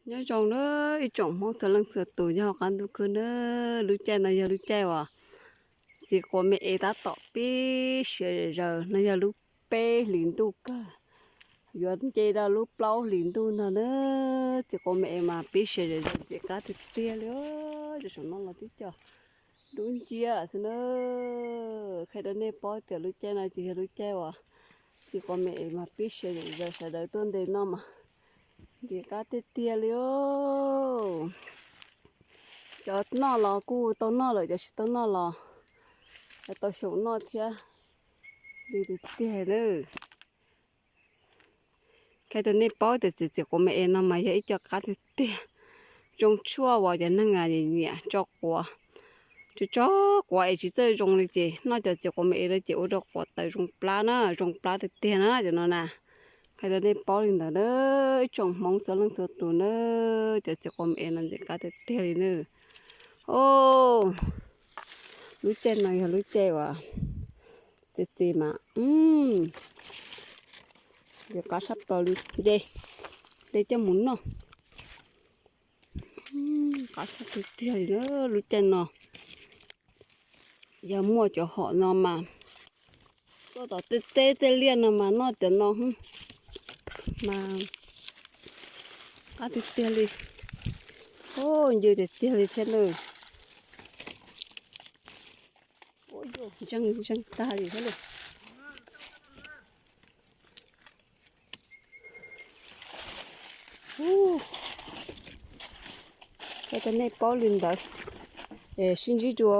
Nyob zoo na ib tsoom Hmoob txhua leej txhua tus nyob hauv qab ntuj khwb na. Lub caij no yog lub caij uas txiv quav me es tab tom pib siav zom zaws, no yog lub peb hlis ntuj kawg, yuav nce rau lub plaub hlis ntuj ntag na. Txiv quav me es mas pib siav zom zaws ntxim qab tiag tiag li. Cov saum no los twb cog dub nciab xwb na. Qhia rau nej paub tias lub caij no ces yog lub caij uas txiv quav me es mas pib siav zom zaws, sawv daws tuaj ntes noj mas ntxim qab tiag tiag li. Cov noj los kuj tau noj lawm, cov tsis tau noj los tau xyaum noj thiab. Li tiag tiag na. Qhia rau nej paub tias txiv, txiv quav me es no mas yog ib co qab tiag tiag. Zoo tshuaj uas cov neeg nyiam tso quav, tso, tso quav es tsis txawj zoo li ces noj cov txiv quav me es no ces ua rau quav tawv zoo plab na, zoo plab tiag tiag na cov no na. Qhia rau nej paub li ntawd na, ib tsoom Hmoob txhua leej txhua tus na. Cov txiv quav me es no ntxim qab tiag tiag li na. Lub caij no yog lub caij uas txiv txiv mas ntxim qab tshaj plaws li. Nce, nce coj mus noj. Qab tshaj tiag tiag li na lub caij no. Yog muaj cov hom no mas tuaj tom tej teb tej liaj no mas noj cov no mas qab tiag tiag li. Ncw tiag tiag li thiab na. Ntseeg ntseeg tag li thiab li. Qhia rau nej paub li ntawd es sib ntsib dua.